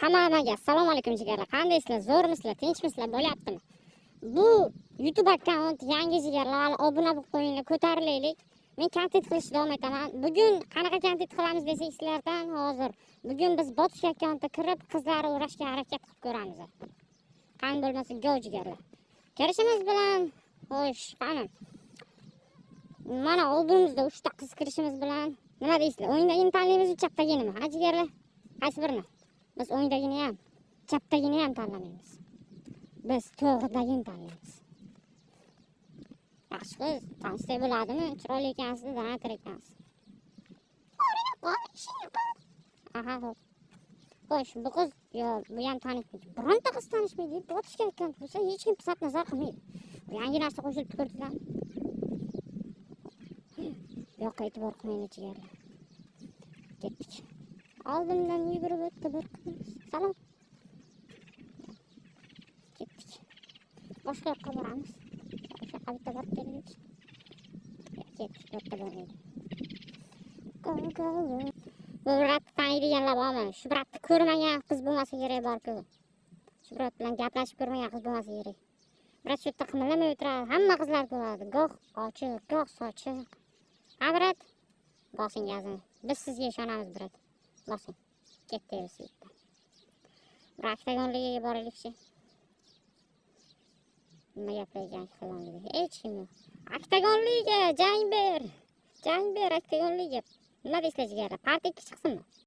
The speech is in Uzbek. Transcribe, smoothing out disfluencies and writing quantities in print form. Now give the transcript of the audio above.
Hammaga assalomu alaykum, jigarlar. Qandaysizlar? Zo'rmisizlar? Tinchmisizlar? Bo'lyaptimi? Bu YouTube akkaunt yangi, jigarlar, hali obuna bo'lib qo'yinglar, ko'tarilaylik. Men kontent qilishni davom etaman. Bugun qanaqa kontent qilamiz desak sizlardan hozir. Bugun biz botski akkauntga kirib, qizlarni o'rashga harakat qilib ko'ramiz. Qani bo'lmasa go, jigarlar. Kirishimiz bilan, xo'sh, qani. Mana oldimizda 3 ta qiz kirishimiz bilan nima deysizlar? O'ngdagini tanlaymizmi, chapdaginimi? Ha, jigarlar? Qaysi birini? Biz o'ngdagini ham, chapdagini ham tanlamaymiz. Biz to'g'ridagini tanlaymiz. Yaxshi qiz, tanishsak bo'ladimi? Chiroyli ekansiz, donator ekansiz. Qol, ishingni qil. Aha, xo'p. Xo'sh, bu qiz, yo, bu ham tanishmaydi. Bironta qiz tanishmaydi. Botishga akkaunt bo'lsa, hech kim pisat nazar qilmaydi. Yangi narsa qo'shilib ko'rdinglarmi? Bu yoqqa e'tibor qilmanglar, jigarlar. Ketdik. Oldimdan yugurib o'tdi bir qiz. Salom. Ketdik. Boshqa yoqqa boramiz. O'sha yoqqa bitta borib kelaylik. Ketdik, bu yerda bo'lmaydi. Go, go, go. Bu брат ni taniydiganlar bormi? Shu брат ni ko'rmagan qiz bo'lmasa kerak bor-ku. Shu брат bilan gaplashib ko'rmagan qiz bo'lmasa kerak. Брат shu yerda qimirlamay o'tiradi. Hamma qizlar ko'radi. Goh ochiq, goh sochiq. Ha, брат? Bosing gazini. Biz sizga ishonamiz, брат. Bosing. Ketdik biz yerdan. Bir oktagonligiga boraylikchi. Nima gaplar ekan oktagonliga? Hech kim yo'q. Oktagonliga jang ber. Jang ber oktagonliga. Nima deysizlar, jigarlar? Part 2 chiqsinmi?